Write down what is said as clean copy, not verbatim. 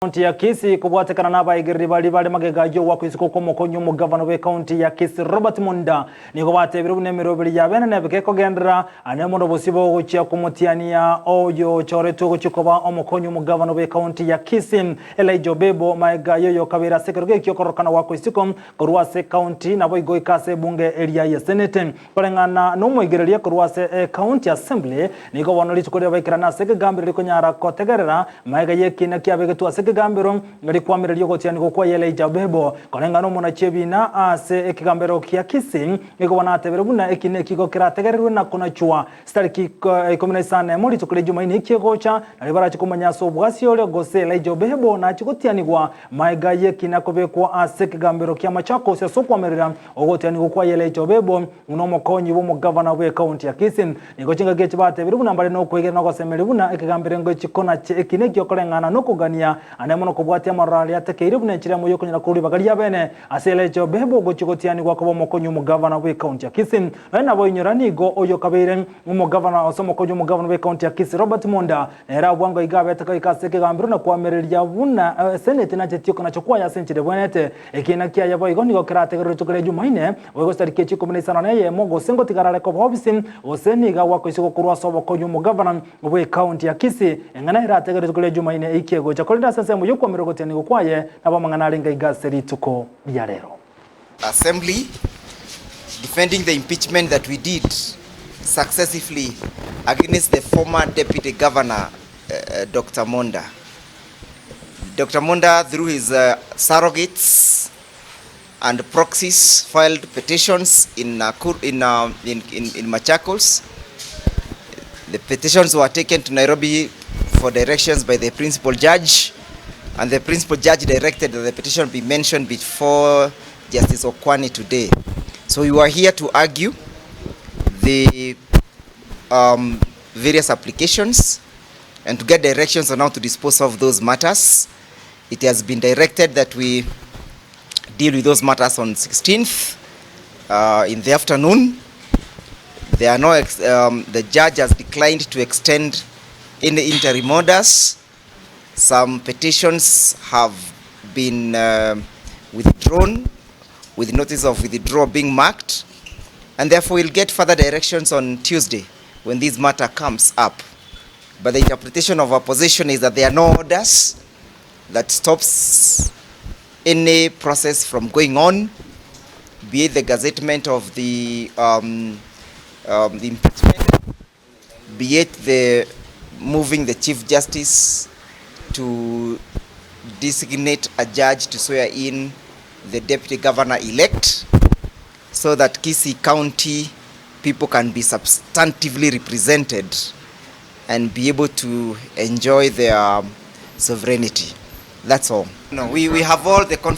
Ekaunti ya Kisii kobwatekana n'abaigereri baria bare magega y'ogwakwa isiko kw'omokonyi omogavana bw'ekaunti ya Kisii Robert Monda nigo batebire buna emeroberi ya bene nebeke ekogenderera ane mono bosio bogochia komotiania oyo ochoretwe gochia koba omokonyi omogavana bw'ekaunti ya Kisii Elijah Obebo magega y'oyokabeire ase ekerogo ekio okororokana gwakwa isiko korwa ase ekaunti naboigo goika ase ebunge eria ya Senate. Koreng'ana nomoigereria korwa ase Ecounty Assembly, nigo bono rituko riria baikerana ase ekegambero rikonyara kotegerera magega y'ekiina kiabegetwe ase ekegambero rikwamireria ogotianigwa kwa Elijah Obebo. Koreng'ana omonachi ebiina ase ekegambero kia Kisii, nigo bono atebire buna ekiina eki igo kerategererwe na konachwa chitariki 15 rituko ria Jumaine eki egocha, nario barache komanya ase obwasi ore gose Elijah Obebo nache gotianigwa magega y'ekiina kobekwa ase ekegambero kia Machakos ase okwamerera Ogotianigwa kwa Elijah Obebo buna omokonyi bw'omogavana bw'ekaunti ya Kisii nigo chingaki echi batebirie buna mbare nokwegena na ogosemeria buna ekegamberengo chikonache eki nekio koreng'ana nokogania ande mono kobwatia amaroro aria atekeire buna enchera emo yokonyora korwa ribaga riabene ase Elijah Obebo gochia gotianigwa koba omokonyi omogavana bw'ekaunti ya Kisii. Nonya nabo inyora nigo oyo okabeire omogavana ase omokonyi omogavana bw'ekaunti ya Kisii Robert Monda Nere abwango iga abete goika ase ekegambero na koamereria buna eseneti nachetie okonacha kwaye ase enchera ebwenerete. Ekiina kiaye boigo nigo kerategererwe rituko ria Jumaine, boigo chitariki echi ikomi na isano na eyemo, gose ngotigara are koba obisi, gose nigo agwakoisia gokorwa ase obokonyi omogavana bw'ekaunti ya Kisii. Eng'ana erategererwe rituko ria Jumaine eikie egocha, korende ase ensemo y'okoamerera ogotianigwa kwaye nabo amang'ana arenge iga ase rituko ria rero. Assembly defending the impeachment that we did successively against the former deputy governor Doctor Monda. Doctor Monda through his surrogates and proxies filed petitions in Nakuru, in, in, in, in Machakos. The petitions were taken to Nairobi for directions by the principal judge and the principal judge directed that the petition be mentioned before Justice Okwani today. So we were here to argue the various applications and to get directions on how to dispose of those matters. It has been directed that we deal with those matters on 16th in the afternoon. There are no ex, the judge has declined to extend any interim orders. Some petitions have been withdrawn with notice of withdrawal being marked, and therefore we'll get further directions on Tuesday when this matter comes up. But the interpretation of our position is that there are no orders that stops any process from going on, be it the gazettement of the impeachment, be it the moving the Chief Justice to designate a judge to swear in the deputy governor-elect so that Kisii County people can be substantively represented and be able to enjoy their sovereignty. That's all. No, we have all the confidence.